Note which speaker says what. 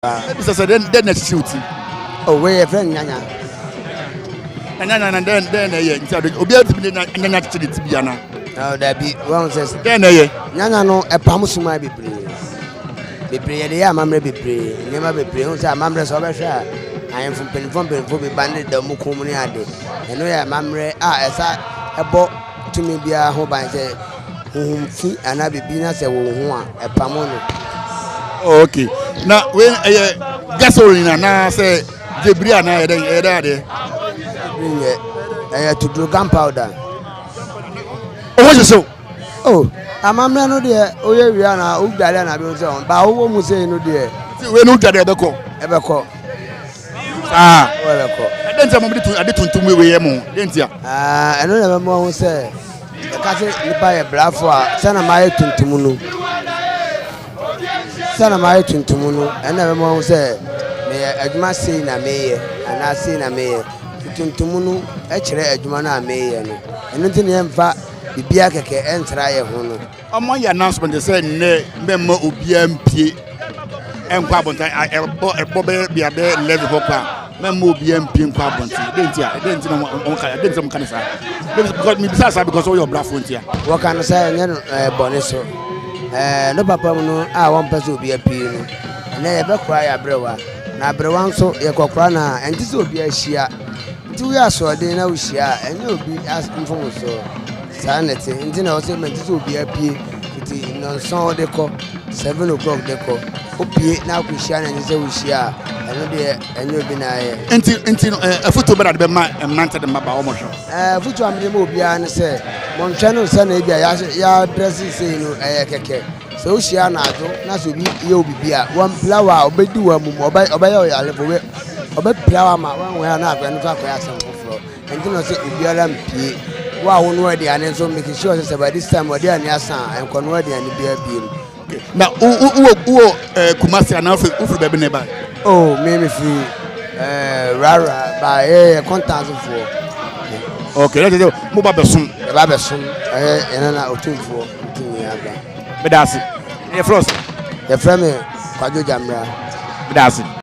Speaker 1: Ebisa sɛ dɛn dɛn na ɛkyekye wo ti?
Speaker 2: Oh, wei yɛfrɛ no nyanya.
Speaker 1: Na nyanya na dɛn dɛn na ɛyɛ? Nti ade obiara tumi de nyanya kyekyere ne ti bi ana?
Speaker 2: Oh, dabi, wɔn sɛ.
Speaker 1: Dɛn na ɛyɛ?
Speaker 2: Nyanya no ɛpam suman bebree. Bebree yɛde yɛ amammerɛ bebree, nneɛma bebree. Wɔn sɛ amammerɛ sɛ ɔbɛhwɛ a ahemfo mpanimfoɔ mpanimfoɔ bi ba ne da mu kɔn mu ne ade. Ɛno yɛ amammerɛ a ɛsa ɛbɔ tumi biara ho ban sɛ Honhom fi anaa biribi na sɛ wɔ wo ho a, ɛpamo no.
Speaker 1: Oh, okay. Na wei ɛyɛ gasoline anaa sɛ gyebiri anaa ɛyɛ dɛn ɛyɛ dɛn adeɛ?
Speaker 2: Gyebiri nyɛ ɛyɛ tuduro gunpowder.
Speaker 1: Owó hyehye o.
Speaker 2: Oh, amammerɛ no deɛ woyɛ wie anaa wodware anaa bi sɛ wɔn ba wowɔ mu sei no deɛ.
Speaker 1: Ti wei no wodware ɛbɛkɔ.
Speaker 2: Ɛbɛkɔ.
Speaker 1: Saa.
Speaker 2: Ɛbɛkɔ.
Speaker 1: Ɛdɛn nti a mo de ade tuntum wei yɛ mo dɛn nti a?
Speaker 2: Ɛno na ɛbɛma wɔn sɛ. Yɛka sɛ nnipa yɛ brafo a, sɛ na mayɛ tuntum no, sɛ na mayɛ tuntum no, ɛna ɛbɛma wɔn sɛ meyɛ adwuma sei na meyɛ anaa sei na meyɛ. Tuntum no kyerɛ adwuma no a meyɛ no. Ɛno nti na yɛmfa biribiara kɛkɛ ɛntra yɛn ho no.
Speaker 1: Wɔayɛ announcement sɛ nnɛ mɛmma obiara mpie nkɔ abɔnten ɛbɔ ɛbɔ bɛyɛ bia bɛyɛ 11 hɔ kɔ a mɛmma obiara mpie nkɔ abɔnten dɛn nti a dɛn nti na wɔn ka dɛn nti na wɔn ka no saa because mibisa saa because wɔyɛ ɔbrafo nti a.
Speaker 2: Wɔka no sɛ ɛnyɛ no ɛɛ bɔne so ɛɛ no papa mu no a wɔmpɛ sɛ obi apue no ɛnɛ yɛbɛkora yɛ aberewa na aberewa nso yɛkɔkora no a ɛnte sɛ obi ahyia nti woyɛ asoɔden na wohyia a ɛnyɛ obi mfomsoɔ. Saa na ɛte nti na ɔsɛ mɛnti sɛ obiara pie fiti nnɔnson de kɔ 7 o'clock de kɔ opie na akɔhyia na ɛnyɛ sɛ wohyia a ɛno deɛ ɛnyɛ obi na ayɛ.
Speaker 1: Nti no afotuo bɛ na de bɛma mmerante de mmabaa wɔn hwɛ.
Speaker 2: Afotuo a mede ma obiara ne sɛ monhwɛ no sɛ na ebi a yɛadrɛse sei no ɛyɛ kɛkɛ sɛ wohyia anadwo na sɛ obi yɛ wo biribi a wampira wo a ɔbɛdi wo amum ɔbɛyɛ ɔyarefo ɔbɛpira wo ama woanwɛ a na akɔyɛ no nso akɔyɛ asɛm foforɔ. Ɛnti na ɔsɛ obiara mpie. Wo a wonoa aduane nso make sure sɛ sɛ by this time w'aduane asa a nkɔnoa aduane biara biem.
Speaker 1: Okay. Na wo wo wɔ wɔ eh, Kumasi anaa wofiri wofiri baabi na ɛbae?
Speaker 2: Oh, me mefiri eh, Rara ba yɛyɛ kɔntansefoɔ.
Speaker 1: Okay, na kyerɛ sɛ mo ba bɛsom.
Speaker 2: Yɛba bɛsom ɛyɛ yɛn nana Otumfoɔ ntumi aba.
Speaker 1: Meda ase. Yɛfrɛ wo sɛ?
Speaker 2: Yɛfrɛ me Kwadwo Gyamera.
Speaker 1: Meda ase.